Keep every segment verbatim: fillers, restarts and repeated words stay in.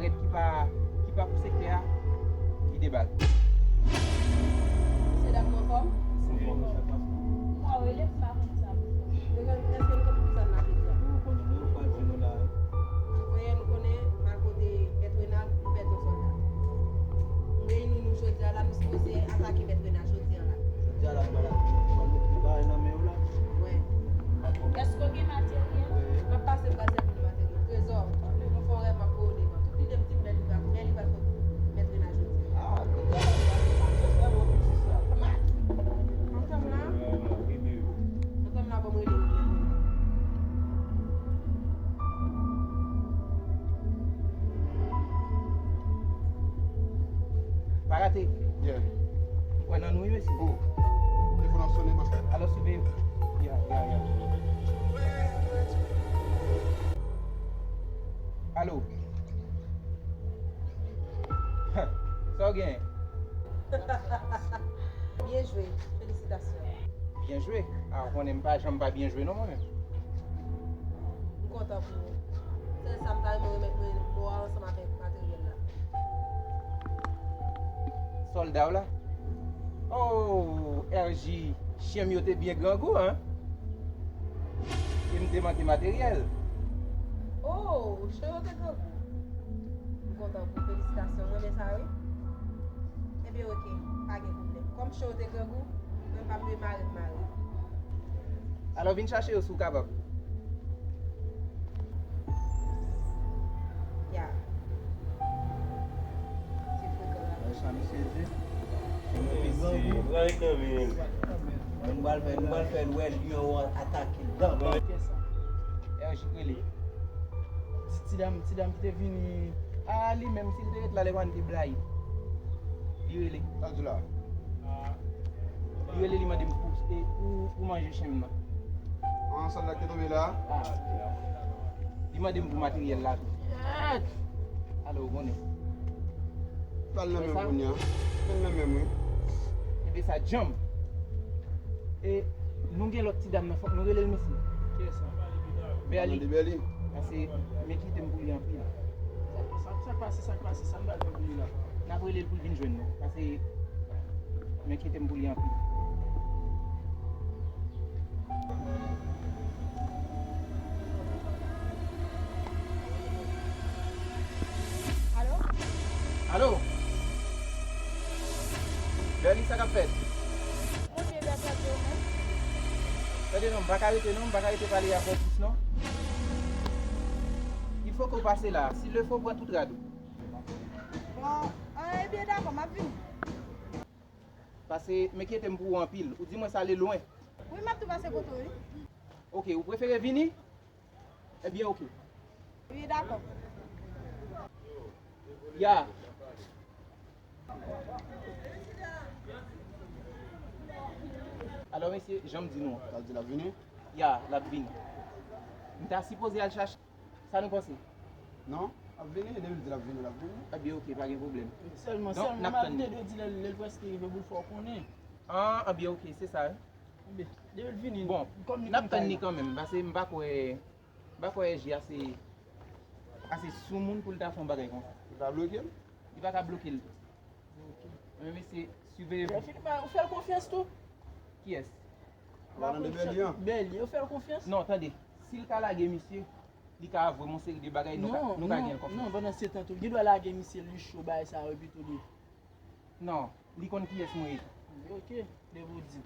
Ki pa, ki pa pou sektè a, ki debake. Mesye dam nou anfòm? Anfòm, sa k pase? Mwen rele m pa konn sa pou fè. Èske nou konn pou sa n ap di a? Nou konnen nou pral jwenn nou la. Anyen nou konnen, m al kote Mèt Renal, nou pèdi yon sòlda. Nou reyini nou jodi a la, nou sipoze atake Mèt Renal jodi a la. Jodi a la, nou pral atake, nou pral met tout bagay nan men yo la. Wè. Èske w gen materyèl? M ap pase, m pral sèvi nou materyèl. Trezò, mwen fè yon rèv, m ap voye w devan. Tout lide m di m bèl li pral, bèl li pral fè Mèt Renal jodi a. Ah, Mèt Renal, sa, sa, sa, sa, sa, sa, sa. Antanm la. Antanm la, ban m rele w. Pa rate. Yeah. M kwè nan nou, wi, mesye. Oh. Telefòn ap sonnen, bòs la. Alò, siveye. Ya, ya, ya. Alo. Sa w gen? Byen jwe. Felisitasyon. Byen jwe? A, ou konnen m pa janm pa byen jwe non, mwen menm. M kontan pou ou. Sèl sa m ta renmen remèt mwen mo a ansanm avèk materyèl la. Sòlda w la? Oh, R J, chen m yo te byen grangou, en? E m te manke materyèl. Oh, chen yo te grangou. M kontan pou ou, felisitasyon. M renmen sa, wi. Ebyen, oke, pa gen pwoblèm. Kòm chen yo te grangou, mwen pa m dwe mare, m mare. Alò, vin chache yo si w kapab. Ya. Se frekan la. Wè sa misye di? Mesye, pran kanmenm. Nou pral fè, nou pral fè l wè lyon an atake l. Kiyès sa? R J k rele. Ti, ti dam, ti dam ki te vini. A, li menm, si l te ret la, li pa t ap blayi. Li rele. Sa l di la? Li rele, li mande m pou, e, pou, pou manje chen m nan. An, sòlda ki te tonbe la? A. Li mande m pou materyèl la tou. Alò, ou konnen. Pral nan men kounye a. Pral nan men mwen. Ebyen, sa djanm. E nou gen lòt ti dam nan, fòk nou rele l, mesye. Kiyès sa? Berly. Berly. Paske men kite m pou li anpil. Sa, sa, sa k pase, sa k pase, sa n pral fè pou li la? N ap rele l pou l vin jwenn nou. Paske men kite m pou li anpil. Alo? Alo? Berly, sa k ap fèt? Mwen byen, byen, byen, byen, men. Tande non, m pa ka rete non, m pa ka rete pale avè w plis non. Il faut que w pase la. S'il le faut, pran tout rad ou. Bon, ah, ebyen, dakò, m ap vini. Paske m enkyete m pou ou anpil. Ou di mwen sa ale lwen. Wi, m ap tou pase kote w, wi. Oke, ou prefere vini? Ebyen, oke. Wi, dakò. Ya. Alò, mesye, jan m di nou an. Sa di l ap vini? Ya, l ap vini. M ta sipoze al chache. Sa nou panse? Non, ap vini, depi l di l ap vini, l ap vini. Ebyen, oke, pa gen pwoblèm. Sèlman, donk, sèlman, m ap tann li. Mwen te dwe di l lè l prèske rive pou l fè w konnen. An, ebyen, oke, se sa, wi. Ebyen, depi l vini, bon, kòm li konn kay la. N ap tann li kanmenm, paske m pa kwè, m pa kwè R J ase, ase soumoun pou l ta fè yon bagay konsa. Li pa bloke l? Li pa ka bloke l. Ok. Men mesye, siveye. Ou fè l konfyans tou? Kiyès? Ou pa konn Berly an? Berly, ou fè l konfyans? Non, tande. Si l ka lage misye, li ka avwe m yon seri de bagay, nou ka, non, nou ka gen l konfyans. Non, pandan se tan tou, li dwe lage misye, li cho bagay sa yo, epi tou li. Non, li konn kiyès mwen ye. Ok, depi w di.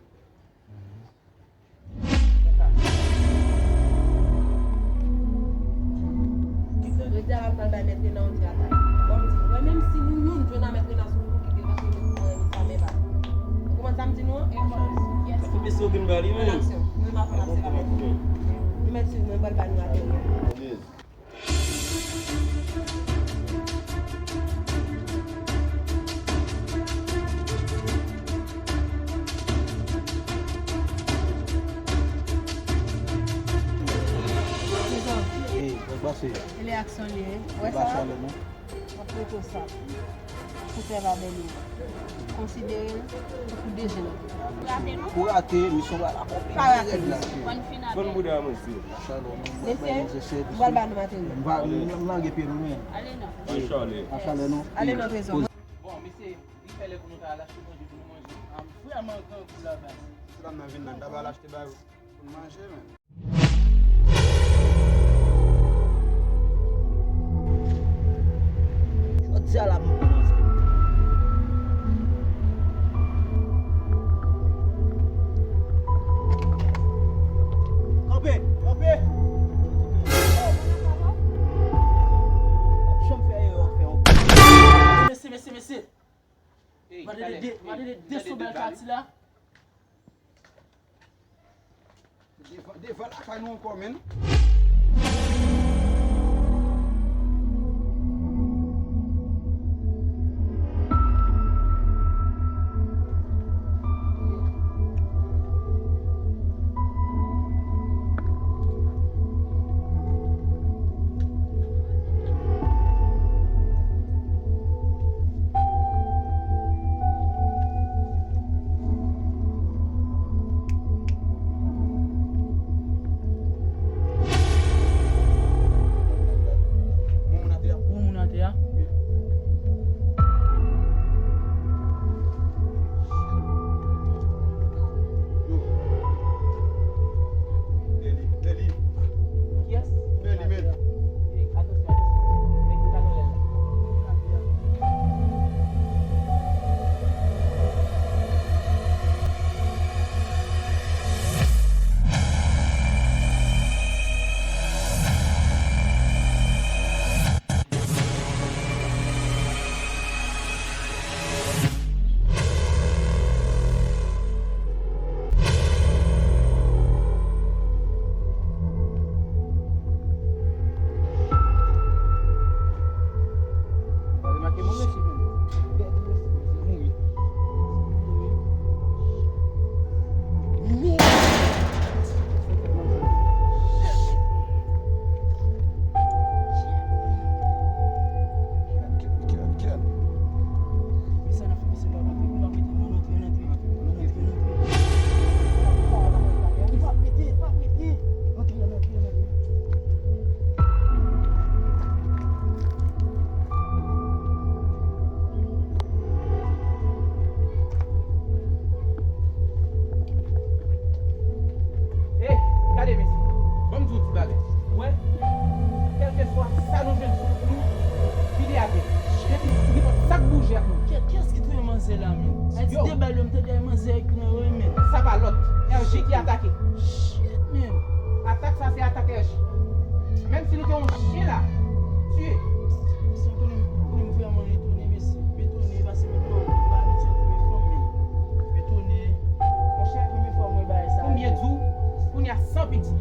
Jodi a la, m pral bay Mèt Rena yon ti atak. Bon, m di, mwen menm si nou youn jwenn a Mèt Rena sou kou, kite l, paske mwen renmen sa, men pa. Ou konprann sa m di nou an? Yes. Sa fè mesye okenn bagay li menm. An aksyon. Mwen m ap fè l ap sèvi avèk mwen. Nou mèt swiv mwen, m pral bay nou materyèl. Ey, wè pase. E le aksyon li ye. Wè sa? Wè sa, non? Mwen ap rete sa. Pou fè pa bèl yo. Konsidere l tankou de jèn. Ou rate, misyon pral akonpli. Pa rate. Rèd la. Bon bouda mwen si. Mesye, m pral ba nou materyèl. M va, m lage pye nou men. Ale non. An chalè. An chalè non. Ale non, trezò. Bon, mesye, li fè lè pou nou ta al achte manje pou nou manje. Am vrèman grangou la baz. Sou la m nan vin nan, ta ba al achte bagay pou n manje men. Jodi a la m kòmanse. Kanpe! Kanpe! Janm fè erè w fè yon. Mesye, mesye, mesye. Ey, gade de, gade de desobèl kati la. Devan, devan lakay nou ankò, menn. Moun atè a. Moun atè a. Yo. Nelly, Nelly. Kiyès? Nelly, men. Ey, atansyon, atansyon. Nèg yo ka nan lè la. Ey, gade mesye, ban m di w ti bagay. Ou wè, kèlkeswa sa nou jwenn sou wout nou, file atè. Depi nenpòt sa k bouje ak nou. Kiyès ki touye manzè la, men? Ay, ti de bal yo, m tande ay manzè ki nan yo, men. Sa pa lòt, R J ki atake. Shit, men. Atak sa se atak R J. Menm si nou te yon chyen la, tiye. Mesye, m tounen, m tounen vrèman etone, mesye. M etone, paske m pa, m pa abitye touye fanm, men. M etone. Monchè, premye fwa m wè bagay sa. Konbyen di w, kounye a san piti.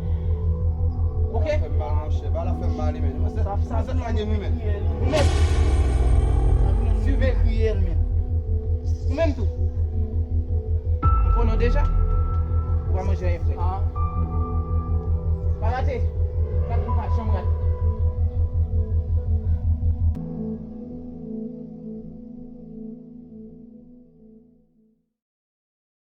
Oke? Fè m mal, monchè. Bagay la fè m mal, men. Sa, sa, sa, sa, sa, men. Ou menm. Sa vin nan kriye l, men. Ou menm tou. Ou konnen w deja. Ou pa manje anyen frèt. Ah. Pa rate. Gad ou pa janm rate.